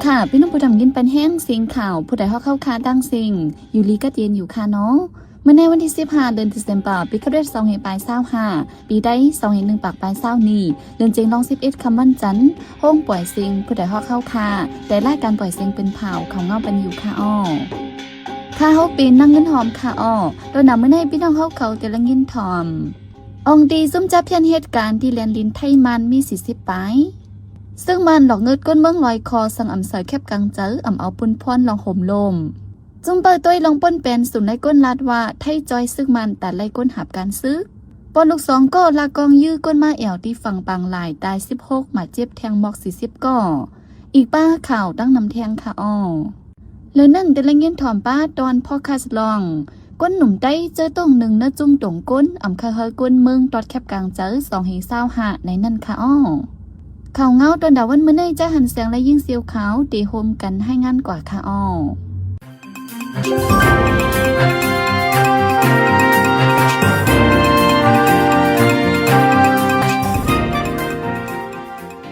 ຄ່ະ ພີ່ນ້ອງຜູ້ທຳຍິນປັນແຮງ ເສັງຂ່າວ ຜູ້ໃດຮອກເຮົາຄ່າຕ່າງເສັງ ຢູ່ດີກັດເຢັນຢູ່ຄ່ະເນາະ. ມື້ໃນວັນທີສິບຫ້າ ເດືອນ December ປີຄະລິດສອງພັນປາຍຊາວຫ້າ ປີໄທສອງພັນໜຶ່ງປາຍຊາວນີ້ ເດືອນເຈັດລອງສິບເອັດຄ່ຳວັນຈັນ ໂຮງປ່ອຍເສັງ ຜູ້ໃດຮອກເຮົາຄ່າ ແຕ່ລາຍການປ່ອຍເສັງເປັນພາວ ເຂົ້າເງົາປັນຢູ່ຄ່ະອໍ. ຄ່ະ ເຮົາເປັນນາງເງິນຫອມຄ່ະອໍ. ຕອນໜ້າມື້ໃນ ພີ່ນ້ອງເຮົາເຂົາແຕ່ລະຍິນຖ່ອມ ອອງຕີຈຸ້ມຈັບພຽນເຮັດການ ທີ່ແລນດິນໄທມານມີສີ່ສິບປາຍ. ເຊິ່ງມານຫຼອກເງິດຄົນເມືອງຫຼອຍຂໍ້ ສັ່ງອຳໃສ່ແຄັບກາງໃຈ ອຳເອົາປຸ້ນພອນລອງໂຫມລົມ. ຈຸ້ມເປີດຕົວລອງປົນແປນສູນໄລ່ກົນລັດວ່າ ໄທຈ່ອຍເຊິ່ງມານຕັດໄລ່ກົນຮັບການຊຶກ. ປອນລູກສອງກໍລາກອງຢື້ກົນມາແອວທີ່ຝັ່ງບາງຫຼາຍ ຕາຍສິບຫົກ ບາດເຈັບແທງໝອກສີ່ສິບກໍ. ອີກປ້າຂ່າວຕັ້ງນຳແທງຄ່ະອໍ. ເລີນນັ້ນ ແຕ່ລະຍິນຖ່ອມປ້າຕອນ podcast ລອງ ຄົນໜຸ່ມໄຕ້ເຈີຕົງໜຶ່ງເນື້ອຈຸ້ມຕົງກົ້ນ ອຳຄາເຮີກົນເມືອງຕອດແຄັບກາງໃຈ ສອງເຮງຊາວຫ້າ ໃນນັ້ນຄ່ະອໍ. ຂ່າວເງົາຕອນດາວັນມື້ໃນ ຈາຫັນແສງ ແລະ ຍິງສ່ຽວຂາວ ເຕໂຮມກັນລາຍງານກວ່າຄ່ະອໍ.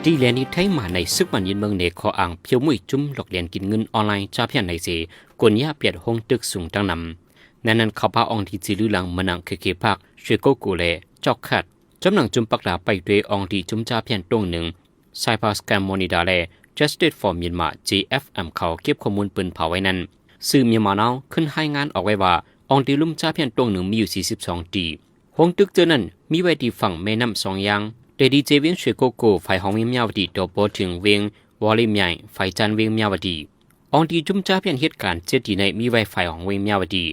ທີ່ແລນດິນໄທມານໃນ ຊຶກມານຍຶດເມືອງເນ ຂໍ້ອ້າງພຽວມຸ້ຍຈຸ້ມຫຼອກແລນກິນເງິນອອນລາຍ ຈາພຽນໃນເສ ກົນຍາປຽດໂຮງຕຶກສູງຕັ້ງນຳ. ໃນນັ້ນເຂົ້າພາອອງທີ່ຈື່ລືອຫຼັງ ມານັງ ເຄເຄ ພາກ ເຊໂກໂກ ແລະ ຈອກຄັດ ຈຳໜັງຈຸ້ມປັກດາໄປດ້ວຍອອງທີ່ຈຸ້ມຈາພຽນຕົງໜຶ່ງ Cyber Scam Monitor ແລະ Justice for Myanmar JFM ເຂົາເກັບຂໍ້ມູນເປີນເຜີາໄວ້ນັ້ນ. ສື່ Myanmar Now ຂຶ້ນລາຍງານອອກໄວ້ວ່າ ອອງທີ່ລຸ່ມຈາພຽນຕົງໜຶ່ງມີຢູ່ສີ່ສິບສອງຕີ. ໂຮງຕຶກເຈີນັ້ນມີໄວ້ທີ່ຝັ່ງແມ່ນ້ຳສອງຢ່າງ ແຕ່ທີ່ເຈວຽງເຊໂກໂກ ຝາຍຂອງວຽງມຍາວະດີ ຕໍ່ບໍ່ເຖິງວຽງວໍລິມໃຫຍ່ ຝາຍຈານວຽງມຍາວະດີ. ອອງທີ່ຈຸ້ມຈາພຽນເຮັດການເຈັດຕີໃນ ມີໄວ້ຝາຍຂອງວຽງມຍາວະດີ.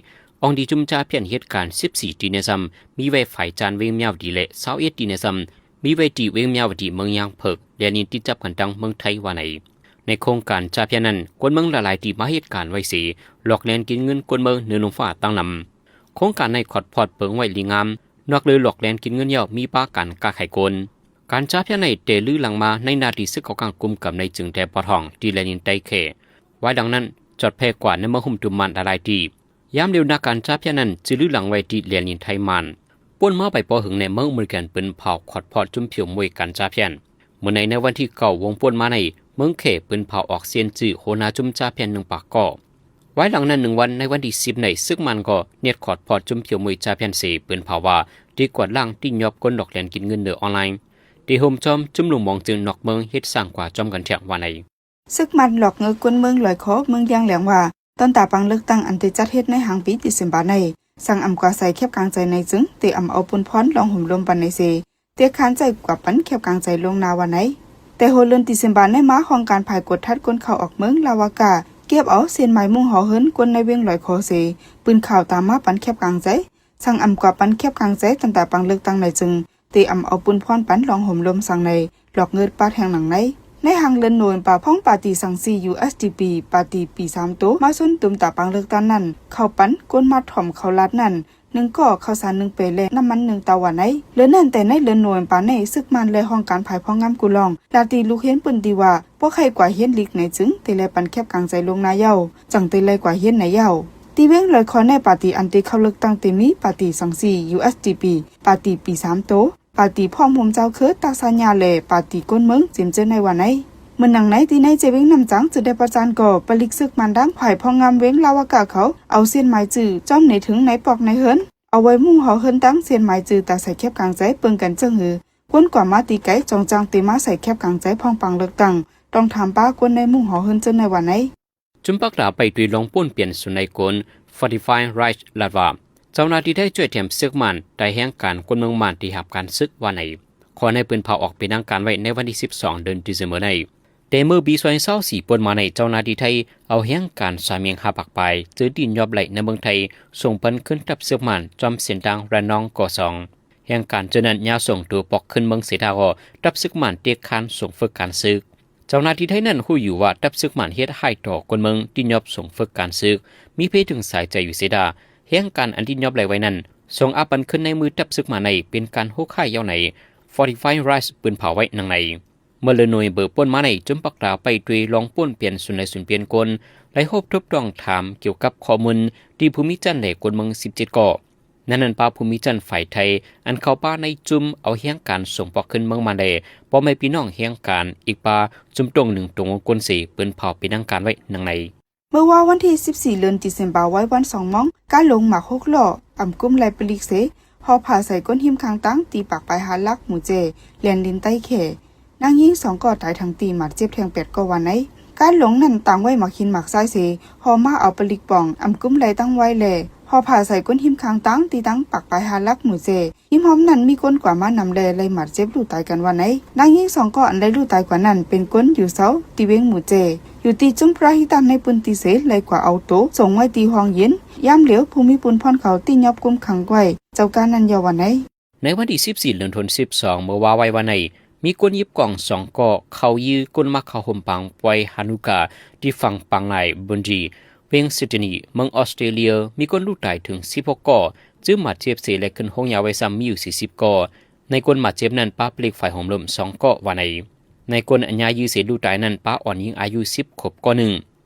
ອອງທີ່ຈຸ້ມຈາພຽນເຮັດການສິບສີ່ຕີໃນຊ້ຳ ມີໄວ້ຝາຍຈານວຽງມຍາວະດີ ແລະ ຊາວເອັດຕີໃນຊ້ຳ ມີໄວ້ທີ່ວຽງມຍາວະດີ ເມືອງຍາງເຜິກ ແລະ ນີ້ຕິດຈັບກັນທັງເມືອງໄທວ່າໃນ. ໃນໂຄງການຈາພຽນນັ້ນ ຄົນເມືອງຫຼາຍໆທີ່ມາເຮັດການໄວ້ເສ ຫຼອກແລນກິນເງິນຄົນເມືອງເໜືອໜົມຟ້າຕັ້ງນຳ. ໂຄງການໃນຂອດພອດເປີງໄວ້ລີງາມ ນອກເລີຍຫຼອກແລນກິນເງິນແລ້ວ ມີປາການຄ້າຂາຍຄົນ. ການຈາພຽນໃນແຕ່ລືຫຼັງມາໃນໜ້າທີ່ຊຶກເຂົ້າກາງກຸມກຳໃນຈຶ່ງແຕ່ປອດຫ້ອງທີ່ແລນດິນໄຕແຂ. ວາຍຫຼັງນັ້ນ ຈອດແຜ່ກວ່າໃນເມືອງຮຸ່ມຕຸມມານຫຼາຍໆທີ່. ຍາມດຽວນາການຈາພຽນນັ້ນ ຈື່ລືຫຼັງໄວ້ທີ່ແລນດິນໄທມານ. ປົນມາໄປບໍ່ເຖິງໃນເມືອງອາເມລິກັນ ປືນເຜົາຂອດພອດຈຸ້ມພຽວມຸ້ຍການຈາພຽນ. ມື້ໃນໃນວັນທີເກົ້າ ວົງປົນມາໃນເມືອງແຂ ປືນເຜົາອອກເຊັນຈື່ຫົວໜ້າຈຸ້ມຈາພຽນໜຶ່ງປາກກໍ. ວາຍຫຼັງນັ້ນໜຶ່ງວັນ ໃນວັນທີສິບໃນ ຊຶກມານກໍເນັດຂອດພອດຈຸ້ມພຽວມຸ້ຍຈາພຽນເສ ປືນເຜົາວ່າ ທີ່ກວາດລ້າງທີ່ຍອບຄົນຫຼອກແລນກິນເງິນເໜືອອອນລາຍ ທີ່ໂຮມຈອມຈຸ້ມລຸງມອງຈຶ່ງນອກເມືອງເຮັດສ້າງກວ່າຈອມກັນແທກວ່າໃນ. ຊຶກມານຫຼອກເງິນຄົນເມືອງຫຼອຍຂໍ ເມືອງຢາງແຫຼງວ່າ ຕອນຕາປາງເລືອກຕັ້ງອັນໄດ້ຈັດເຮັດໃນຫາງປີ December ໃນ ສັ່ງອຳກວ່າໃສ່ແຄັບກາງໃຈໃນຈຶ່ງ ທີ່ອຳເອົາປຸ້ນພອນລອງໂຫມລົມປັນໃນເສ ເຕຍຄານໃຈກວ່າປັນແຄັບກາງໃຈລ່ວງໜ້າວ່າໃນ. ແຕ່ຫົວເດືອນ December ໃນມາ ຫ້ອງການຝ່າຍກວດທັດຄົນເຂົ້າອອກເມືອງ ລາວາກາ ເກັບເອົາເສັ້ນໝາຍມຸ້ງຫໍເຮືອນຄົນໃນວຽງຫຼອຍຂໍເສ ປືນຂ່າວຕາມມາປັນແຄັບກາງໃຈ ສັ່ງອຳກວ່າປັນແຄັບກາງໃຈ ຕອນຕາປາງເລືອກຕັ້ງໃນຈຶ່ງ ເຕອຳເອົາປຸ້ນພອນປັນລອງໂຮມລົມສັງໃນ ຫຼອກເງິນປາດແຫ່ງໜັງໃນ. ໃນຫາງເດືອນໂນເວັມປາ ພອງປາຕີສັງສີ USDP ປາຕີປີສາມໂຕ ມາຊົນຕຸມຕາປາງເລືອກຕັ້ງນັ້ນ ເຂົ້າປັນ ກົນມາຖອມເຂົ້າລາດນັ້ນໜຶ່ງກໍ ເຂົ້າສານໜຶ່ງແປ ແລະ ນ້ຳມັນໜຶ່ງເຕົາວ່າໃນ. ເຫຼືອນັ້ນແຕ່ໃນເດືອນໂນເວັມປາໃນ ຊຶກມານ ແລະ ຫ້ອງການຝ່າຍພວາມງາມກຸລອງ ລາດທີ່ລູກເຮນປືນຕີວ່າ ບໍ່ໃຄ່ກວ່າເຮນລິກໃນຈຶ່ງ ເຕແລປັນແຄັບກາງໃຈລ່ວງໜ້າເຍົາ ຈັ່ງເຕໄລ່ກວ່າເຮນໃນເຍົາ. ທີ່ວຽງຫຼອຍຂໍໃນ ປາຕີອັນເຕເຂົ້າເລືອກຕັ້ງເຕມີ ປາຕີສັງສີ USDP ປາຕີປີສາມໂຕ ປາຕີພ້ອມໂຮມເຈົ້າຄືຕາສາຍາ ແລະ ປາຕີກົ້ນເມືອງ ເຈັມເຈີນໃນວ່າໃນ. ເໝືອນໜັງໃນ ທີ່ໃນເຈວຽງນ້ຳຈາງ ຈະໄດ້ປະຈານກໍ ປະລິກຊຶກມານດັ່ງ ຝ່າຍພວກງາມວຽງລາວະກະເຂົາ ເອົາເສັ້ນໝາຍຈື່ ຈ້ອມໃນເຖິງໃນປອກໃນເຮືອນ ເອົາໄວ້ມຸ້ງຫໍເຮືອນຕັ້ງເສັ້ນໝາຍຈື່ ຕາໃສ່ແຄັບກາງໃຈ ເບິ່ງກັນເຈີງື ຄົນກວ່າມາຕີໄກ ຈອງຈ້າງເຕມາໃສ່ແຄັບກາງໃຈ ພ້ອມປາງເລືອກຕັ້ງ ຕ້ອງຖາມປ້າຄົນໃນມຸ້ງຫໍເຮືອນເຈີນໃນວ່າໃນ. ຈຸມປາກຕາໄປຕຸຍລອງໂປ້ນປ່ຽນສຸນໄນໂກນ Fortify Rice ລາດວ່າ ເຈົ້າໜ້າທີ່ໄທຊ່ວຍແຖມຊຶກມານ ໄດ້ແຮງການຄົນເມືອງມານທີ່ຮັບການຊຶກວ່າໃນ. ຂໍ້ໃນເປີນເຜົາອອກເປັນທາງການໄວ້ໃນວັນທີສິບສອງ ເດືອນ December ໃນ. ແຕ່ເມື່ອປີສອງພັນຊາວສີ່ ປົນມາໃນ ເຈົ້າໜ້າທີ່ໄທເອົາແຮງການສາມເຮງຫ້າປາກປາຍ ເຈີຕີນຍອບໄລ່ໃນເມືອງໄທ ສົ່ງປັນຂຶ້ນທັບຊຶກມານ ຈອມເສັ້ນທາງລະນອງ ກໍສອງ. ແຮງການເຈີນັ້ນຍາວສົ່ງໂຕປອກຂຶ້ນເມືອງເສດທາກໍ ທັບຊຶກມານເຕະຄານສົ່ງຝຶກການຊຶກ. ເຈົ້າໜ້າທີ່ໄທນັ້ນຮູ້ຢູ່ວ່າທັບຊຶກມານເຮັດຮ້າຍຕໍ່ຄົນເມືອງທີ່ຍອບສົ່ງຝຶກການຊຶກ ມີເພເຖິງສາຍໃຈຢູ່ເສດາ ແຮງການອັນທີ່ຍອບໄລ່ໄວ້ນັ້ນ ສົ່ງອາປັນຂຶ້ນໃນມືທັບຊຶກມານໃນ ເປັນການໂຫດຮ້າຍເຍົາໃນ Fortify Rice ປືນເຜົາໄວ້ໜັງໃນ. ເມື່ອເດືອນໂນເວມເບີປົນມາໃນ ຈຸມປາກຕາໄປຕຸຍລອງໂປ້ນປ່ຽນສຸນໄນສຸນປ່ຽນໂກນ ໄດ້ໂຮບທົບຕ້ອງຖາມກ່ຽວກັບຂໍ້ມູນທີ່ພູມີຈັນ ແລະ ຄົນເມືອງສິບເຈັດກໍ. ໃນນັ້ນ ປະພາພູມິຈັນຝ່າຍໄທ ອັນເຂົ້າປະໃນຈຸ້ມເອົາແຮງການສົ່ງປອກຄືນເມືອງມານ ແລະ ພໍ່ແມ່ພີ່ນ້ອງແຮງການ ອີກປະຊຸມຕົງໜຶ່ງຕົງວົງກົນເສ ເປິ້ນເຜົາເປັນທາງການໄວ້ດັ່ງໃນ. ເມື່ອວານວັນທີສິບສີ່ ເດືອນ December ໄວ້ວັນສອງໂມງ ການຫຼົງໝາກຫົກລໍ້ ອຳກຸ້ມໄລ່ປະລິກເສ ຫໍ່ຜ້າໃສ່ກົ້ນຫິມຂ້າງທາງ ທີ່ປາກປາຍຫ້າຫຼັກ ໝູ່ເຈ ແລນລິນໃຕ້ແຂ ນາງຍິງສອງກໍຕາຍທັງທີ່ ບາດເຈັບແທງແປດກໍວ່າໃນ. ການຫຼົງນັ້ນຕາງໄວ້ໝາກຫີນໝາກຊາຍເສ ຫໍ່ມາເອົາປະລິກປ່ອງ ອຳກຸ້ມໄລ່ຕັ້ງໄວ້ ແລະ ຫໍ່ຜ້າໃສ່ກົ້ນຫິມຂ້າງທາງ ທີ່ທາງປາກປາຍຫ້າຫຼັກ ໝູ່ເຈ. ຮິມຮ່ອມນັ້ນມີຄົນກວ່າມານຳ ແລະ ໄລ່ບາດເຈັບລູກຕາຍກັນວ່າໃນ. ນາງຍິງສອງກໍອັນໄດ້ລູກຕາຍກວ່ານັ້ນ ເປັນຄົນຢູ່ເຊົາທີ່ເວງໝູ່ເຈ ຢູ່ທີ່ຊຸມພຣະຫິຕັນໃນພື້ນທີ່ເສ ໄລ່ກວ່າເອົາໂຕສົ່ງໄວ້ທີ່ຫ້ອງເຢັນ. ຍາມຫຼຽວ ຜູ້ມີປຸນພອນເຂົາທີ່ຍອບຄຸມຂັງໄວ້ເຈົ້າການນັ້ນເຍົາວ່າໃນ. ໃນວັນທີສິບສີ່ ເດືອນ ສິບສອງ ເມື່ອວາໄວວາໃນ ມີຄົນຫຍິບກອງສອງກໍເຂົ້າຢື້ຄົນມາເຂົ້າໂຮມປາງປວຍຮານຸກາ ທີ່ຝັ່ງປາງລາຍ ບອນດຣີ ເວງຊິດນີ ເມືອງອອສເຕຣເລຍ ມີຄົນລູກຕາຍເຖິງສິບຫົກກໍ ຈື່ບາດເຈັບເສ ແລະ ຂຶ້ນໂຮງຢາໄວ້ຊ້ຳມີຢູ່ສີ່ສິບກໍ. ໃນຄົນບາດເຈັບນັ້ນ ປະປະລິກຝ່າຍໂຮມລົມສອງກໍວ່າໃນ. ໃນຄົນອັນຍາຍຢື້ເສລູກຕາຍນັ້ນ ປະອ່ອນຍິງອາຍຸສິບຂວບກໍໜຶ່ງ.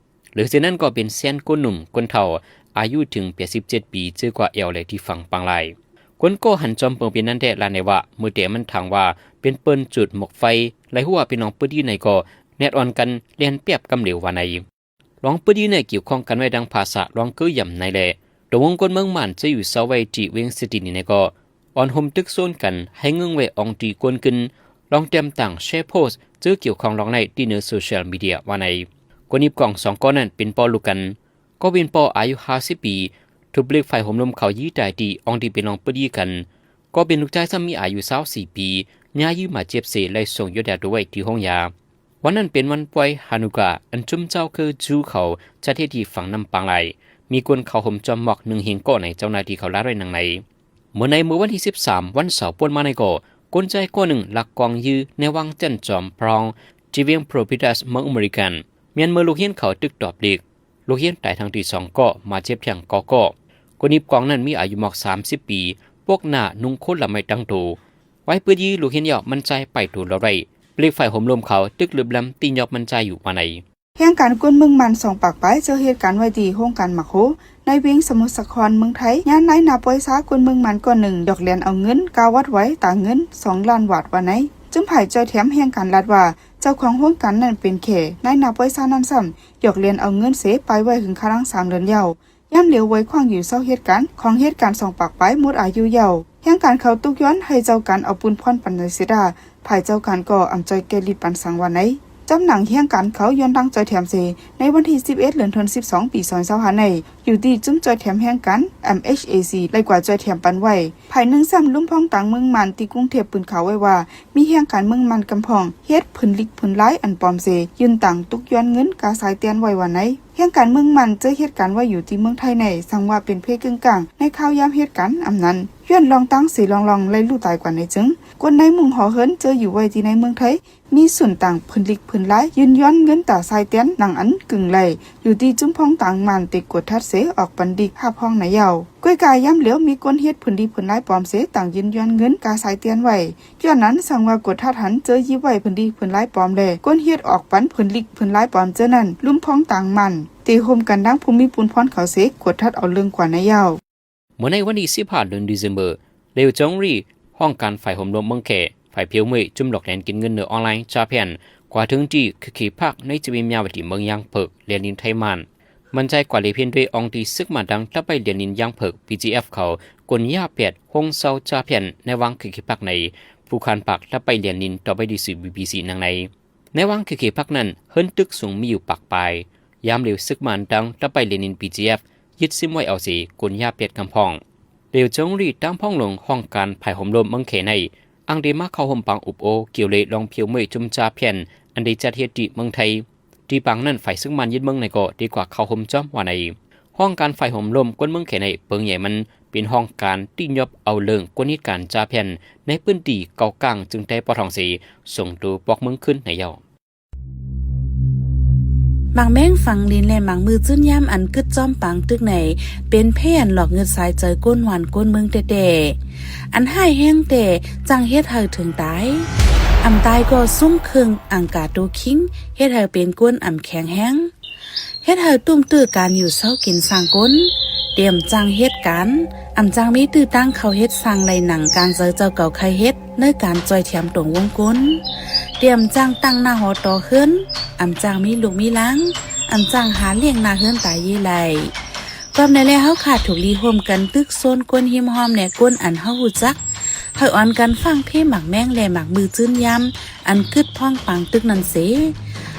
ຫຼືເຊັ່ນນັ້ນກໍເປັນແຊນຄົນໜຸ່ມຄົນເຖົ້າ ອາຍຸເຖິງແປດສິບເຈັດປີ ເຈີກວ່າແອວ ແລະ ທີ່ຝັ່ງປາງລາຍ. ຄົນກໍຫັນຈອມເປີງເປັນນັ້ນແທ້ ລານໄດ້ວ່າ ເມື່ອແຕ່ມັນຖາງວ່າເປັນເປິ້ນຈຸດໝົກໄຟ ໄລ່ຮູ້ວ່າເປັນລອງປຶດດີໃນກໍແນດອ່ອນກັນແລ່ນແປບກຳເຫຼວວ່າໃນ. ລອງປຶດດີໃນກ່ຽວຂ້ອງກັນໄວ້ດັ່ງພາສາລອງເກີຍາມໃນແລະ ຕົວວົງກົນເມືອງມານຈະຢູ່ເຊົາໄວ້ທີ່ເວງຊິດນີໃນກໍ ອ່ອນໂຮມຕຶກໂຊນກັນໃຫ້ເງິ່ງແວອອງຕີກວນຂຶ້ນ ລອງແຕ້ມຕ່າງແຊໂພສເຈີກ່ຽວຂ້ອງລອງໃນທີ່ເນີໂຊຊຽວມີເດຍວ່າໃນ. ຄົນຫຍິບກອງສອງກໍນັ້ນເປັນພໍ່ລູກກັນ. ກໍເປັນພໍ່ອາຍຸຫ້າສິບປີ ຖືກປະລິກຝ່າຍໂຮມລົມເຂົ້າຢີຕາຍທີ່ອ່ອງທີ່ເປັນລອງປຶດດີກັນ. ກໍເປັນລູກຊາຍຊ້ຳມີອາຍຸຊາວສີ່ປີ ຍາຍຢື້ບາດເຈັບເສ ໄລ່ສົ່ງຢົດຢາຕົວໄວ້ທີ່ໂຮງຢາ. ວັນນັ້ນເປັນວັນປວຍຮານຸກາ ອັນຊຸມເຈົ້າຄືຈູເຂົາຈັດເຮັດທີ່ຝັ່ງນ້ຳປາງລາຍ. ມີຄົນເຂົ້າໂຮມຈອມໝອກໜຶ່ງເຮງກໍໃນ ເຈົ້າໜ້າທີ່ເຂົາລາດໄວ້ດັ່ງໃນ. ເມື່ອໃນມື້ວັນທີສິບສາມ ວັນເສົາປ່ວນມາໃນກໍ ຄົນຊາຍກໍໜຶ່ງລັກກອງຢື້ໃນວັງຈັນຈອມພຣອງ ທີ່ວຽງໂພຣພິຕັສ ເມືອງອາເມລິກັນ ແມ່ນເມື່ອລູກຮຽນເຂົາຖືກຕອບເຫຼັກ. ລູກຮຽນຕາຍທັງທີ່ສອງກໍ ບາດເຈັບແທງເກົ້າກໍ. ຄົນຫຍິບກອງນັ້ນມີອາຍຸໝອກສາມສິບປີ ປົກໜ້ານຸ່ງໂຄດລຳໄມ້ຕັ້ງໂຕ. ໄວປຶດຢີລູກຮຽນເຍົາະມັນຊາຍໄປໂຕລອດໄວ້. ປະລິກຝ່າຍໂຮມລົມເຂົາຕຶກລຶບລຳຕີຫຍອບມັນຊາຍຢູ່ວ່າໃນ. ແຮງການຄົນເມືອງມານສອງປາກປາຍເຈີເຮັດການໄວ້ທີ່ໂຮງການໝາກໂຮ ໃນເວງສະມຸດສາຄອນເມືອງໄທ ຍາມນາຍໜ້າປ່ອຍຊາຄົນເມືອງມານກ້ອນໜຶ່ງ ຢອກແລ່ນເອົາເງິນກາວັດໄວ້ຕາເງິນສອງລ້ານບາດວ່າໃນ. ຈຸມຝ່າຍຈ່ອຍແຖມແຮງການລັດວ່າ ເຈົ້າຂອງໂຮງການນັ້ນເປັນແຂ ນາຍໜ້າປ່ອຍຊານັ້ນຊ້ຳ ຢອກແລ່ນເອົາເງິນເສ ປາຍໄວ້ຫຶງຄາລັງສາມເດືອນແລ້ວ. ຍາມຫຼຽວໄວຂວາງຢູ່ເຊົາເຮັດການ ຂອງເຮັດການສອງປາກປາຍໝົດອາຍຸແລ້ວ. ແຮງການເຂົາຕຸກຍ້ອນໃຫ້ເຈົ້າການເອົາປຸນພອນປັນໃນເສດາ ຝ່າຍເຈົ້າການກໍອຳຈ່ອຍແກ້ລິດປັນສັງວ່າໃນ. ຈຳໜັງແຮງການເຂົາຍ້ອນຕັ້ງຈ່ອຍແຖມເສ ໃນວັນທີສິບເອັດ ເດືອນສິບສອງ ປີສອງພັນຊາວຫ້າໃນ ຢູ່ທີ່ຈຸ້ມຈ່ອຍແຖມແຮງການ ເອັມເອັດເອັດເອ ໄລ່ກວ່າຈ່ອຍແຖມປັນໄວ້. ຝ່າຍໜຶ່ງຊ້ຳ ລຸ່ມພອງຕາງເມືອງມານ ທີ່ກຸງເທບ ປືນຂ່າວໄວ້ວ່າ ມີແຮງການເມືອງມານກຳພອງ ເຮັດຜືນລິກຜືນລາຍອັນປອມເສ ຍື່ນຕາງຕຸກຍ້ອນເງິນກາຊາຍແຕນໄວ້ວ່າໃນ. ແຮງການເມືອງມານເຈີເຮັດການໄວ້ຢູ່ທີ່ເມືອງໄທໃນ ສັງວ່າເປັນເພກຶ້ງກາງໃນຄາວຍາມເຮັດການອຳນັ້ນ ຍ້ອນລອງຕັ້ງເສລອງລອງໄລ່ລູກຕາຍກວ່າໃນຈຶ່ງ. ຄົນໃນມຸງຫໍເຫິນເຈີຢູ່ໄວ້ທີ່ໃນເມືອງໄທ ມີສູນຕາງຜືນລິກຜືນລາຍ ຍື່ນຍ້ອນເງິນຕາຊາຍແຕນ ໜັງອັນກຶ່ງໄລ່ ຢູ່ທີ່ຈຸ້ມພອງຕາງມານ ເຕະກວດທັດເສອອກປັນລິກຮາບຮອງໃນເຍົາ. ກ້ວຍກາຍາມຫຼຽວມີຄົນເຮັດຜືນລິກຜືນລາຍປອມເສ ຕ່າງຍື່ນຍ້ອນເງິນກາຊາຍແຕນໄວ້. ຍ້ອນນັ້ນ ສັງວ່າກວດທັດຫັນເຈີຢິບໄວ້ຜືນລິກຜືນລາຍປອມ ແລະ ຄົນເຮັດອອກປັນຜືນລິກຜືນລາຍປອມເຈີນັ້ນ ລຸ່ມພອງຕາງມານ ເຕະໂຮມກັນດັ່ງຜູ້ມີປຸນພອນເຂົາເສ ກວດທັດເອົາເລື່ອງກວ່າໃນເຍົາ. ເມື່ອໃນວັນທີສິບຫ້າ ເດືອນ December ເລວຈອງຣີ ຫ້ອງການຝ່າຍໂຮມລົມເມືອງແຂ ຝ່າຍພຽວເໝີຍຈຸ້ມຫຼອກແລ່ນກິນເງິນເນີອອນລາຍຈາແຜ່ນ ກວາດເຖິງທີ່ຄືເຂພາກໃນຈະເວມຍາວະດີເມືອງຢາງເຜິກ ແລນລິນໄທມານ. ມັນໃຈກວ່າເລເພນດ້ວຍອອງທີ່ຊຶກມານດັງຕະໄປແລນລິນຢາງເຜິກ ບີຈີເອັຟ ເຂົາກົນຍາແປດໂຮງເຊົ່າຈາແຜ່ນໃນວັງຄືເຂພັກໃນ ພູຄານປາກຕະໄປແລນລິນ ຕໍ່ໄປທີ່ສື່ ບີບີຊີ ນາງໃນ. ໃນວັງຄືເຂພັກນັ້ນ ເຮືອນຕຶກສູງມີຢູ່ປາກປາຍ. ຍາມເລວຊຶກມານດັງຕະໄປແລນລິນ ບີຈີເອັຟ ຍຶດຊຶມໄວ້ເອົາເສ ກົນຍາແປດກຳພອງ. ເລວຈອງຣີຕາມພອງຫຼວງຫ້ອງການຝ່າຍໂຮມລົມເມືອງແຂໃນ ອ້າງໄດ້ມາເຂົ້າໂຮມປາງອົບໂອ້ກ່ຽວເລລອງພຽວເໝີຍຈຸ້ມຈາແຜ່ນ ອັນໄດ້ຈັດເຮັດທີ່ເມືອງໄທ. ທີ່ປາງນັ້ນ ຝ່າຍຊຶກມານຍຶດເມືອງໃນກໍໄດ້ກວາດເຂົ້າໂຮມຈອມວ່າໃນ. ຫ້ອງການຝ່າຍໂຮມລົມຄົນເມືອງແຂໃນເປີງໃຫຍ່ມັນເປັນຫ້ອງການຕິຫຍອບເອົາເລື່ອງກົນເຮັດການຈາແຜ່ນໃນພື້ນທີ່ເກົາກາງ ຈຶ່ງໄດ້ປອດຫ້ອງເສ ສົ່ງໂຕປອກເມືອງຄືນໃນເຍົາ. ໝາກແມງຝັງດິນ ແລະ ໝາກມືຈືນຍາມອັນກຶດຈອມປາງຕຶກໃນ ເປັນເພອັນຫຼອກງຶດສາຍໃຈຄົນຫວານຄົນເມືອງແທ້ໆ. ອັນຮ້າຍແຮງແຕ່ຈັ່ງເຮັດໃຫ້ເຖິງຕາຍ. ອຳຕາຍກໍຊຸມເຄິ່ງອັງກາໂຕຄິງ ເຮັດໃຫ້ເປັນຄົນອຳແຂງແຮງ. ເຮັດໃຫ້ຕຸ້ມຕື້ການຢູ່ເຊົາກິນສ້າງກົນ. ເຕຍມຈ້າງເຮັດການ, ອຳຈ້າງມີຕື້ຕັ້ງເຂົ້າເຮັດສ້າງໄລ່ໜັງການເຈີເຈົ້າເກົ່າໄຄເຮັດ ໃນການຈ່ອຍຖຽມຕົງວົງກົ້ນ. ເຕຍມຈ້າງຕັ້ງໜ້າຫໍຕໍເຮືອນ, ອຳຈ້າງມີລູກມີຫຼານ, ອຳຈ້າງຫາລ້ຽງໜ້າເຮືອນຕາເຢໄລ. ກອບໃນແລເຮົາຂ້າທຸກລີຮ່ວມກັນຕຶກໂຊນກົ້ນຮິມຮ່ອມແນະກົ້ນອັນເຮົາຮູ້ຈັກ, ໃຫ້ອອນກັນຟັງເພໝາກແມງແລະໝາກມືຈືນຍາມ ອັນກຶດພ້ອງປາງຕຶກນັ້ນເສ,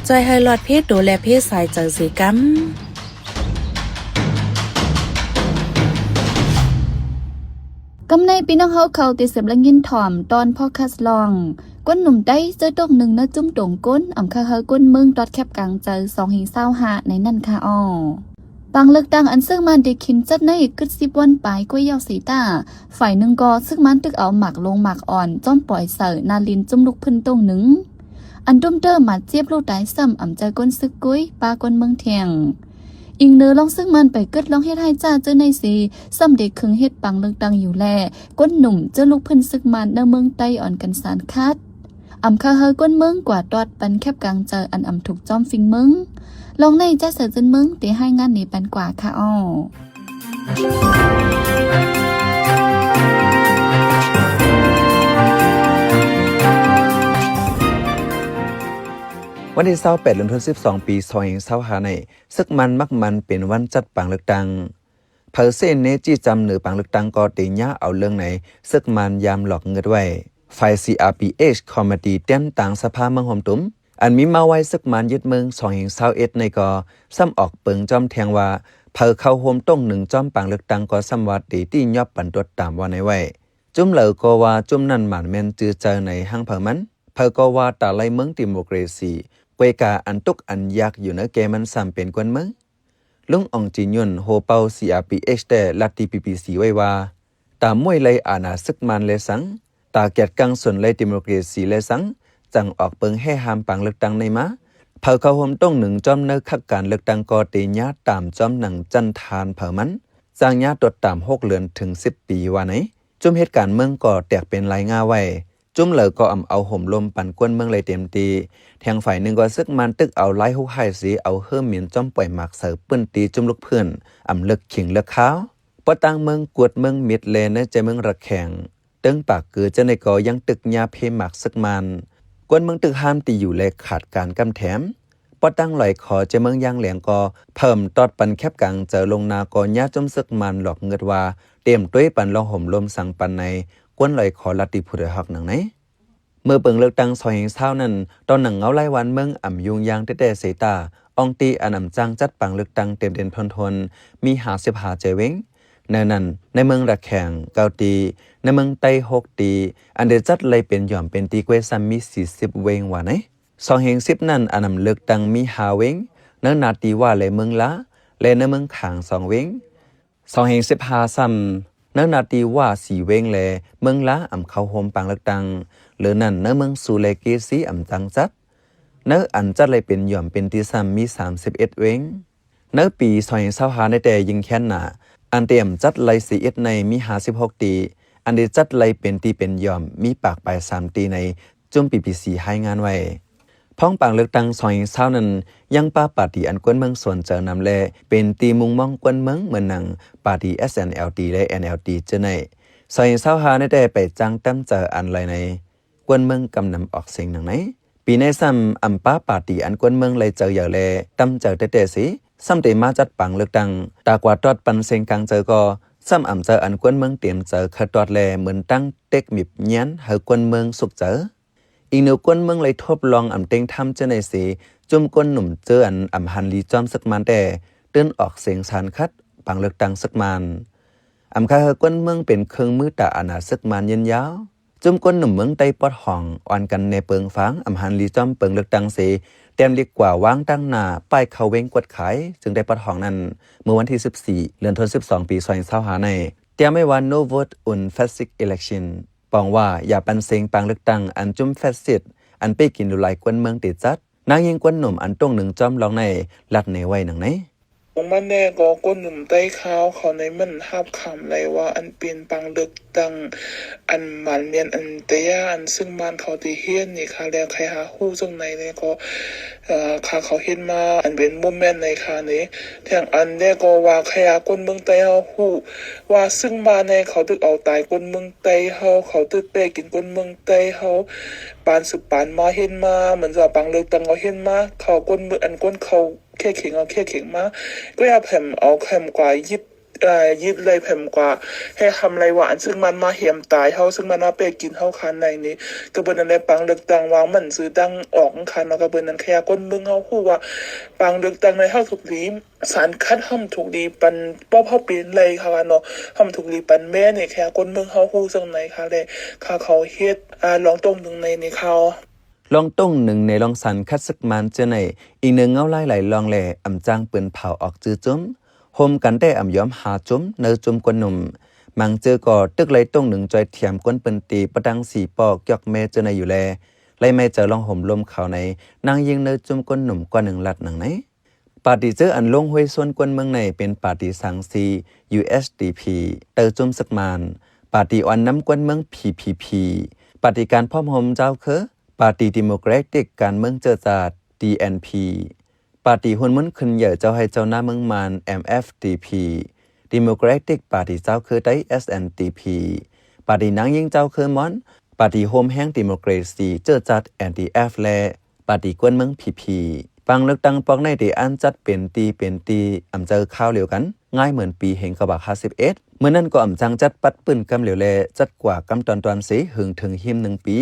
ຈ່ອຍໃຫ້ລອດເພໂຕແລະເພສາຍໃຈເສກຳ. ກຳໃນພີ່ນ້ອງເຮົາເຂົາເຕຍເສບລະຍິນຖ່ອມຕອນພອດຄາສລອງ ກົ້ນໜຸ່ມໄຕ້ເຈີຕົກໜຶ່ງເນື້ອຈຸ້ມຕົງກົ້ນ ອຳຄາເຮີກົ້ນເມືອງຕອດແຄບກາງໃຈ ສອງເຮງຊາວຫ້າໃນນັ້ນຄ່າອໍ. ປາງເລືອກຕັ້ງອັນເຊິ່ງມານເດຄິນຈັດໃນກຶດສິບວັນປາຍກວ່າຍາວເສຍຕາ, ຝ່າຍໜຶ່ງກໍເຊິ່ງມານຕຶກເອົາໝາກລົງໝາກອ່ອນ ຈ້ອມປ່ອຍໃສ່ໜ້າຫຼິ້ນຈຸ້ມລຸກພື້ນຕົງໜຶ່ງ. ອັນຕຸ້ມເຕີມາດເຈັບລູກຕາຍຊ້ຳ ອຳໃຈກົ້ນຊຶກກຸຍ ປາກ້ອນເມືອງແທງ. ອີງເນີລອງຊຶກມັນໄປກຶດລອງເຮັດໃຫ້ຈ້າເຈີໃນເສ ຊ້ຳເດັກເຄິ່ງເຮັດປາງເລືອກຕັ້ງຢູ່ແລ ກົ້ນໜຸ່ມເຈີລູກພື້ນຊຶກມັນເນີເມືອງໃຕ້ອ່ອນກັນສານຄັດ ອຳຄາເຮີກົ້ນເມືອງກວ່າຕອດປັນແຄບກາງໃຈອັນອຳທຸກຈອມຟິງເມືອງ. ລອງໃນຈາສາຍເຈີນເມືອງເຕຍໃຫ້ງານເນປັນກວ່າຄ່າອໍ. ວັນທີຊາວແປດ ເດືອນສິບສອງ ປີສອງເຮງຊາວຫ້າໃນ ຊຶກມັນມັກມັນເປັນວັນຈັດປາງເລືອກຕັ້ງ. ໃຜເສເນຈີ້ຈຳເໜີປາງເລືອກຕັ້ງກໍເຕຍຍາເອົາເລື່ອງໃນຊຶກມັນຍາມຫຼອກເງືອດໄວ້. ຝ່າຍ CRPH Committee ແຕ້ມຕາງສະພາເມືອງໂຮມຕຸມ ອັນມີມາໄວ້ຊຶກມັນຍຶດເມືອງສອງເຮງຊາວເອັດໃນກໍຊ້ຳອອກເປິງຈ້ອມແທງວ່າ ໃຜເຂົ້າໂຮມຕົງໜຶ່ງຈ້ອມປາງເລືອກຕັ້ງກໍຊ້ຳວ່າເຕຍຕິຍອບປັນຕົວຕາມວ່າໃນໄວ້. ຈຸ້ມໃດກໍວ່າຈຸ້ມນັ້ນໝານແມ່ນຈື່ເຈີໃນຫ້າງເຜົ່າມັນ. ໃຜກໍວ່າຕາໄລເມືອງເດໂມເຄຣຊີ ກວຍກາອັນທຸກອັນຍາກຢູ່ໃນແກ່ມັນຊ້ຳເປັນກວນເມືອງ. ລຸງອອງຈີນຍົນ ໂຮເປົ່າ CRPH ແຕ່ລັດທີ່ BBC ໄວ້ວ່າ ຕາມວຍໄລອານາຊຶກມັນແລສັງ, ຕາກຽດກັງຊົນໄລເດໂມເຄຣຊີແລສັງ, ຈັ່ງອອກເປິງແຫ່ຫ້າມປາງເລືອກຕັ້ງໃນມາ. ເຜົ່າເຂົ້າໂຮມຕົງໜຶ່ງຈ້ອມໃນຄັກການເລືອກຕັ້ງກໍເຕຍຍາຕາມຈ້ອມໜັງຈັນທານເຜົ່າມັນ, ຈ້າງຍາຕົວຕາມຫົກເດືອນເຖິງສິບປີວ່າໃນ. ຈຸ້ມເຮັດການເມືອງກໍແຕກເປັນລາຍງາໄວ້. ຈຸ້ມໃດກໍອຳເອົາໂຮມລົມປັນກວນເມືອງໄລເຕັມທີ່. ແທງຝ່າຍໜຶ່ງກໍຊຶກມັນຕຶກເອົາລາຍຮຸກຮ້າຍເສ ເອົາເຮີໝິນຈ້ອມປ່ອຍໝາກໃສ່ພື້ນທີ່ຈຸ້ມລຸກພື້ນ ອຳເລິກຂີງເລືອກຄາວ. ປະຕ່າງເມືອງກວດເມືອງມິດແລໃນໃຈເມືອງລະແຂ່ງ ເຕີງປາກກື ເຈົ້າໃນກໍຍັງຕຶກຍາເພໝາກຊຶກມັນ. ກວນເມືອງຖືກຫ້າມຕີຢູ່ແລຂາດການກຳແຖມ. ປະຕ່າງລອຍຂໍໃຈເມືອງຢ່າງແຫຼງກໍເພີ່ມຕອດປັນແຄບກາງໃຈລົງນາກໍຍາຈຸ້ມຊຶກມັນຫຼອກເງືອດວ່າ ເຕຍມຕຸ້ຍປັນລອງໂຮມລົມສັງປັນໃນ ກວນລອຍຂໍລັດທີ່ຜູ້ດອຍຮອກໜັງໃນ. ເມື່ອເປິງເລືອກຕັ້ງສອງເຮງຊາວນັ້ນ ຕໍ່ໜັງເງົາລາຍວັນເມືອງອຳຍຸ້ງຍາງແຕ່ແຕ່ເສຕາ, ອ່ອງຕີອັນອຳຈ້າງຈັດປາງເລືອກຕັ້ງເຕັມເດັ່ນທົນໆ ມີຫ້າສິບຫ້າໃຈເວງ. ໃນນັ້ນ ໃນເມືອງລະແຂ່ງເກົ້າຕີ, ໃນເມືອງໃຕ້ຫົກຕີ, ອັນໄດ້ຈັດໄລ່ເປັນຫຍ່ອມເປັນຕີກວຍຊ້ຳມີສີ່ສິບເວງວ່າໃນ. ສອງເຮງສິບນັ້ນ ອັນອຳເລືອກຕັ້ງມີຫ້າເວງ, ໃນນາຕີວ່າ ແລະ ເມືອງລາ, ແລະ ໃນເມືອງຂາງສອງເວງ. ສອງເຮງສິບຫ້າຊ້ຳ ໃນນາຕີວ່າ ສີ່ເວງ ແລະ ເມືອງລາ ອຳເຂົ້າໂຮມປາງເລືອກຕັ້ງ. ເຫຼືອນັ້ນ ໃນເມືອງຊູ ແລະ ເກຊີ ອຳຈັ່ງຈັດ. ໃນອັນຈັດໄລ່ເປັນຫຍ່ອມເປັນຕີຊ້ຳມີສາມສິບເອັດເວງ. ໃນປີສອງເຮງຊາວຫ້າໃນແຕ່ຍິ່ງແຄ້ນໜາ, ອັນເຕຍມຈັດໄລ່ສິບເອັດໃນມີຫ້າສິບຫົກຕີ, ອັນໄດ້ຈັດໄລ່ເປັນຕີເປັນຫຍ່ອມມີປາກປາຍສາມຕີໃນ ຈຸ້ມ ບີບີຊີ ຮາຍງານໄວ້. ພ້ອມປາງເລືອກຕັ້ງສອງເຮງຊາວນັ້ນ ຍັງປະປາຕີອັນກວນເມືອງສົນໃຈນຳ ແລະ ເປັນທີ່ມຸງມອງກວນເມືອງ ເໝືອນໜັງປາຕີ ເອສເອັນແອລທີ ແລະ ເອັນແອລທີ ເຈົ້າໃນ. ສອງເຮງຊາວຫ້າໃນແຕ່ໄປຈ້າງຕຳໃຈອັນໄລໃນ ກວນເມືອງກຳນຳອອກເສັງໜັງໃນ. ປີໃນຊ້ຳ ອຳປະປາຕີອັນກວນເມືອງໄລໃຈໃຫຍ່ ແລະ ຕຳໃຈແຕ່ແຕ່ເສ ຊ້ຳເຕຍມາຈັດປາງເລືອກຕັ້ງ ຕາກວ່າຕອດປັນເສັງກາງໃຈກໍ ຊ້ຳອຳໃຈອັນກວນເມືອງເຕັມໃຈເຄີຍຕອດ ແລະ ເໝືອນຕັ້ງເຕັກມິບຍຽນໃຫ້ກວນເມືອງສຸກໃຈ. ອີງໜີກວນເມືອງໄລທົບລອງອຳເຕັງທຳເຈົ້າໃນເສ ຈຸ້ມກວນໜຸ່ມເຈີອັນອຳຫັນລີຈອມຊຶກມານແຕ່ ຕື່ນອອກເສັງສານຄັດ ປາງເລືອກຕັ້ງຊຶກມານ. ອຳຄາເຮີກວນເມືອງເປັນເຄື່ອງມືຕາອານາຊຶກມານຍືນຍາວ. ຈຸ້ມກວນໜຸ່ມເມືອງໃຕ້ປອດຫ້ອງ ອ່ອນກັນແນເປິງຟາງ ອຳຫັນລີຈອມເປິງເລືອກຕັ້ງເສ ແຕ້ມລິກກວ່າວາງຕັ້ງໜ້າ ປ້າຍເຂົ້າເວັງກວດຂາຍ ຈຶ່ງໄດ້ປອດຫ້ອງນັ້ນ ເມື່ອວັນທີສິບສີ່ ເດືອນສິບສອງ ປີສອງເຮງຊາວຫ້າໃນ ຕຽມໄວ້ວ່າ No vote on fascist election. ປອງວ່າ ຢ່າປັນເສັງປາງເລືອກຕັ້ງ ອັນຈຸ້ມແຟຊິດ ອັນເປ້ກິນຫຼູຫຼາຍກວນເມືອງເຕຈັດ. ນາງຍິງກວນໜຸ່ມ ອັນຕົງໜຶ່ງຈອມລອງໃນ ລັດແນໄວ້ໜັງໃນ. ອອກມາແດ່ກໍ ຄົນໜຸ່ມໄຕ້ຂາວເຂົາໃນມັນຮັບຄຳໄດ້ວ່າ ອັນເປັນປາງເລືອກຕັ້ງ ອັນໝານແມ່ນອັນແຕ່ຢ່າ ອັນເຊິ່ງບ້ານເຂົາໄດ້ເຫັນນີ້ຄ່ະ ແລ້ວໃຄຫາຮູ້ຈັ່ງໃດແລ້ວກໍ ເອີ ຂ້າເຂົາເຫັນມາ ອັນເປັນໂມເມັນໃນຄ່ະນີ້ ທາງອັນແລ້ວກໍວ່າ ໃຄຫາຄົນເມືອງໃຕ້ເຮົາຮູ້ວ່າ ເຊິ່ງບ້ານໃນເຂົາຖືກເອົາຕາຍຄົນເມືອງໃຕ້ເຮົາ ເຂົາຖືກແປະກິນຄົນເມືອງໃຕ້ເຮົາ ປານສືບປານມາເຫັນມາ ເໝືອນວ່າປາງເລືອກຕັ້ງເຮົາເຫັນມາ ເຂົາຄົນເມືອງ ອັນຄົນເຂົາ ແຄເຄັ່ງເອົາແຄເຄັ່ງມາ ກໍຢ່າແພມເອົາແຄມກວ່າ ຍຶດ ເອີ ຍຶດໄດ້ແພມກວ່າ ແຮກຮຳໄດ້ວ່າ ອັນເຊິ່ງມັນມາແຮມຕາຍເຮົາ ເຊິ່ງມັນມາແປະກິນເຮົາຂາດໃນນີ້ ກໍເບິ່ງນັ້ນແຫຼະ ປາງເລືອກຕັ້ງວ່າມັນຊິຕັ້ງອອກຂາດເນາະ ກໍເບິ່ງນັ້ນ ແຄ່ຄົນເມືອງເຮົາຮູ້ວ່າ ປາງເລືອກຕັ້ງໃນເຮົາຖືກລີ ສານຂັດເຮົາຖືກລີປັນ ປອບເຮົາເປັນໄລຄ່ະວ່າເນາະ ເຮົາຖືກລີປັນແມ່ນແຄ່ຄົນເມືອງເຮົາຮູ້ຈັ່ງໃດຄ່ະ ແລະ ຄ່າເຂົາເຮັດ ອາ ລອງຕົງໜຶ່ງໃນນີ້ຄ່ະ. ລອງຕົງໜຶ່ງໃນລອງສານຂັດເຊິ່ງມັນເຈີໃນ ອີກໜຶ່ງເງົາລາຍຫຼາຍລອງແລ ອຳຈັ່ງປືນເຜົາອອກຈື່ຈຸ້ມ ໂຮມກັນແຕ່ອຳຍອມຫາຈຸ້ມ ໃນຈຸ້ມຄົນໜຸ່ມ ມັງເຈີກໍຕຶກໄລຕົງໜຶ່ງຈ່ອຍຖຽມກົນປືນຕີ ປະຕັງສີປອກຢອກແມ່ເຈີໃນຢູ່ແລ ໄລໄມ້ເຈີລອງໂຮມລົມເຂົາໃນ ນາງຍິງໃນຈຸ້ມຄົນໜຸ່ມກວ່າໜຶ່ງລັດໜັງໃນ. ປາຕີເຈີອັນລົງຫ້ວຍຊວນກວນເມືອງໃນເປັນປາຕີສັງຊີ USDP ໃຕ້ຈຸ້ມເຊິ່ງມັນ, ປາຕີອ່ອນນຳກວນເມືອງ PPP, ປາຕີການພ້ອມໂຮມເຈົ້າເຄີ, ປາຕີດີໂມແຄຣຕິກການເມືອງເຈີຈາດ DNP, ປາຕີຮຸ່ນມຸນຂຶ້ນໃຫຍ່ເຈົ້າໄຮ່ເຈົ້ານາເມືອງມານ MFDP, ດີໂມແຄຣຕິກປາຕີເຈົ້າເຄີໄຕ້ SNDP, ປາຕີນາງຍິງເຈົ້າເຄີມອນ, ປາຕີໂຮມແຮງດີໂມແຄຣຊີເຈີຈາດ NDF ແລະ ປາຕີກວນເມືອງ PP. ປາງເລືອກຕັ້ງປອກໃນໄດ້ອັນຈັດເປັນຕີເປັນຕີ ອຳເຈີຄາວລຽວກັນ ງ່າຍເໝືອນປີ ໜຶ່ງພັນເກົ້າຮ້ອຍຫ້າສິບເອັດ ເມື່ອນັ້ນກໍອຳຈັ່ງຈັດປັດປືນກຳລຽວ ແລະ ຈັດກວ່າກຳຕອນຕອນເສ ເຫິງເຖິງຮິມໜຶ່ງປີ.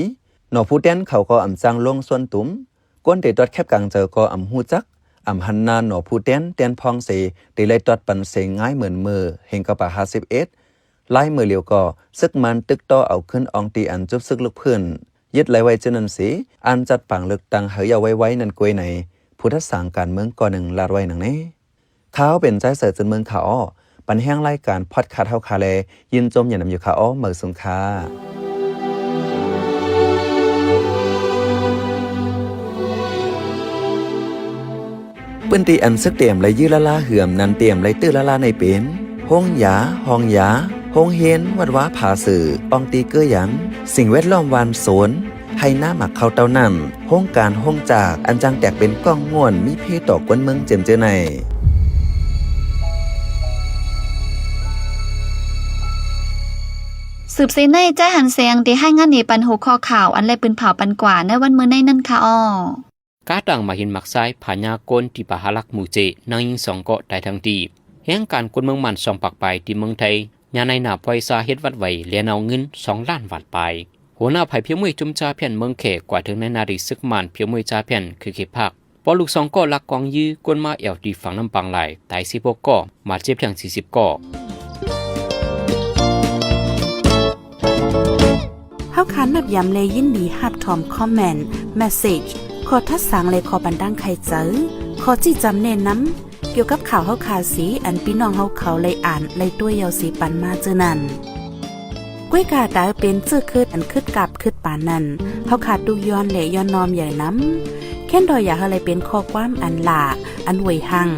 ໜໍຜູ້ແຕນເຂົາກໍອຳຈັ່ງລົງສ່ວນຕຸມ ກົນໄດ້ຕອດແຄບກາງເຈີກໍອຳຮູ້ຈັກ ອຳຫັນໜ້າໜໍຜູ້ແຕນ ແຕນພ້ອງເສ ໄດ້ໄລ່ຕອດປັນເສງ່າຍເໝືອນເມື່ອ ໜຶ່ງພັນເກົ້າຮ້ອຍຫ້າສິບເອັດ ລາຍມື້ລຽວກໍ ເຊິ່ງມັນຕຶກຕໍ່ເອົາຂຶ້ນອອງຕີອັນຈຸບເຊິ່ງລຸກພື້ນ ຍຶດໄລ່ໄວ້ເຊັ່ນນັ້ນເສ ອັນຈັດປາງເລືອກຕັ້ງໃຫ້ຍາວໄວໆນັ້ນກວຍໃນ ຜູ້ທັດສາງການເມືອງກໍໜຶ່ງລາດໄວ້ໜັງໃນ. ຂ້າເປັນໃຈເສີດເຈີນເມືອງຂ້າອໍ ປັນແຮງລາຍການພອດຄາສເຮົາຄາແລ ຍິນຊົມຍານຳຢູ່ຂ້າອໍ ເໝີສູງຄ່າ. ພື້ນທີ່ອັນເຊິ່ງຕຽມໄລ່ຢື້ລາລາເຫືອມນັ້ນ ຕຽມໄລ່ຕື້ລາລາໃນເປັນ ໂຮງຢາ, ຫ້ອງຢາ, ໂຮງຮຽນ, ວັດວາຜາເສືອ, ອ່ອງຕີເກີຍາງ, ສິ່ງແວດລ້ອມບ້ານໂຊນ, ໄຮ່ນາໝາກເຂົ້າເຕົ້ານ້ຳ, ໂຮງການ, ໂຮງຈາກ, ອັນຈັ່ງແຕກເປັນກ້ອງງວນ ມີເພຕໍ່ຄົນເມືອງເຈີມເຈີໃນ. ສືບເສຍໃນ ໃຈຫັນແສງ ໄດ້ຮາຍງານໃນປັນຫົວຂໍ້ຂ່າວ ອັນໄດ້ປືນເຜົາປັນກວ່າໃນວັນມື້ໃນນັ້ນຄ່າອໍ. ກາຕັ້ງໝາກຫີນໝາກຊາຍ ພະຍາກົນ ທີ່ປະຫາລັກໝູ່ເຈ ນາງຍິງສອງເກາະຕາຍທັງທີ່. ແຮງການຄົນເມືອງມ່ານສອງປາກປາຍ ທີ່ເມືອງໄທ ຍານາຍໜ້າປ່ອຍຊາເຮັດວັດໄວ ແລະ ເອົາເງິນສອງລ້ານບາດປາຍ. ຫົວໜ້າຝ່າຍພຽວມວຍຈຸ້ມຈາແຜ່ນເມືອງແຂກ ກວາດເຖິງນາຍໜ້າທີ່ຊຶກມ່ານພຽວມວຍຈາແຜ່ນ ຄືເຂດພາກ. ປອກລູກສອງເກາະລັກກອງຢື້ ກົນມາແອວຕີຝັງນ້ຳປາງຫຼາຍ ຕາຍສິບຫົກເກາະ ບາດເຈັບທັງສີ່ສິບເກາະ. ເຮົາຂານນັບຢາມ ແລະ ຍິນດີຮັບຖອມຄອມເມັນ, ເມສເສຈ, ຂໍ້ທັດສາງ ແລະ ຂໍ້ບັນດາງໄຂໃຈ, ຂໍ້ຊີ້ຈຳແນະນຳ ກ່ຽວກັບຂ່າວເຮົາຄາເສ ອັນພີ່ນ້ອງເຮົາເຂົາໄດ້ອ່ານໄດ້ຕົວະເຍົາເສປັນມາເຈີນັ້ນ. ກວຍກາດາເປັນເຈີຄືດອັນຄຶດກາບຄຶດປານນັ້ນ ເຮົາຄາຕຸກຍ້ອນ ແລະ ຍ້ອນນ້ອມໃຫຍ່ນຳ. ແຄ້ນດອຍຢາກໃຫ້ໄດ້ເປັນຂໍ້ຄວາມອັນຫຼ້າ ອັນຫວຍຮັ່ງ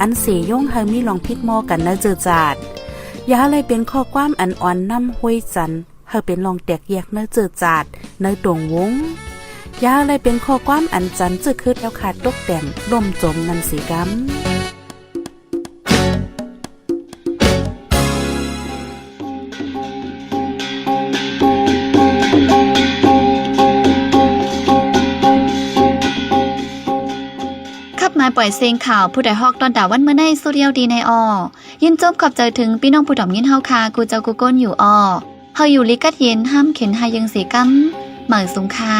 ອັນເສຍົງໃຫ້ມີລອງຜິດໝໍ້ກັນໃນເຈີຈາດ. ຢາກໃຫ້ໄດ້ເປັນຂໍ້ຄວາມອັນອ່ອນນ້ຳຫ້ວຍຈັນ ໃຫ້ເປັນລອງແຕກແຍກໃນເຈີຈາດ ໃນຕົງວົງ. ຢ່າໃຫ້ໄດ້ເປັນຂໍ້ຄວາມອັນຈັນເຈີຄືດແລ້ວຄາຕົກແຕ່ງລົ້ມຈົມນັ້ນເສກຳ. ຂັບມາປ່ອຍເສັງຂ່າວ ຜູ້ໃດຮອກຕອນດາວັນມື້ໃນ ສຸດຍອດດີໃນອໍ. ຍິນຊົມຂອບໃຈເຖິງພີ່ນ້ອງຜູ້ດອມຍິນເຮົາຄາ ກູເຈົ້າກູກົນຢູ່ອໍ. ເຮົາຢູ່ລີກັດເຢັນ ຫ້າມເຂັນຫາຍເຢິງເສກຳ ໝາຍສູງຄ່າ.